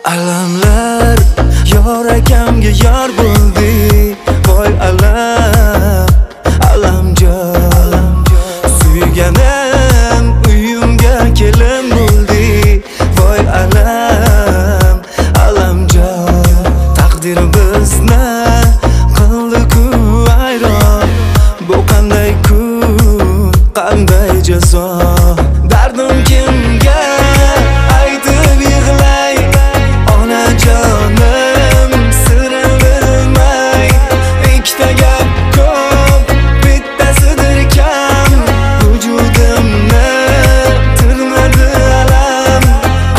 Alamlar yor akamga yor bo'ldi, voy alam, alamjon. Suyganim uyimga kelin bo'ldi, voy alam, alamjon. Taqdir bizni qildi-ku ayro, bu qanday kun, qanday jazo? Dardim kimga aytib yig'lay, onajonim sirini bilmay. Ikkita gap ko'p, bittasidir kam, vujudimni tirnadi alam.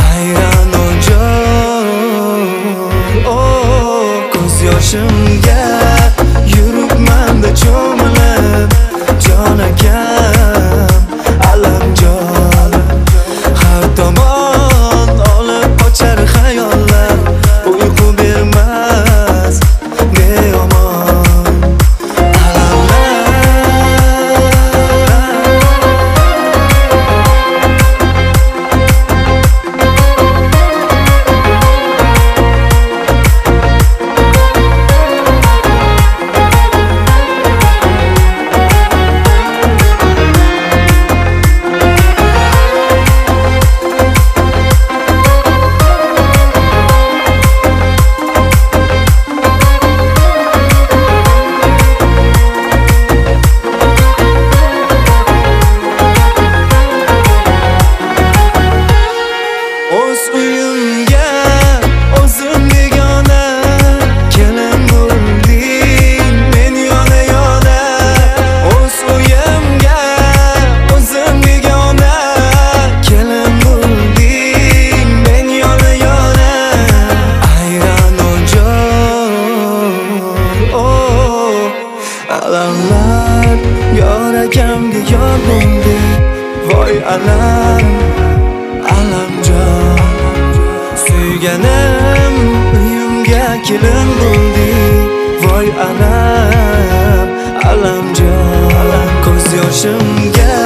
Ayron ojon, oh, ko'z yoshimga yuribman-da cho'milib, jon akam, alamjon. Har tomon olib qochar xayollar, uyqu bermas beomon. Alamlar. O'z uyimga o'zim begona, kelin bo'lding men yona yona. O'z uyimga o'zim begona, kelin bo'lding men yona yona. Ayron ojon, oh, alamlar yor akamga yor bo'ldi, voy alam, alamjon. Suyganim uyimga kelin bo'ldi, voy alam, alamjon. Ko'z yoshimga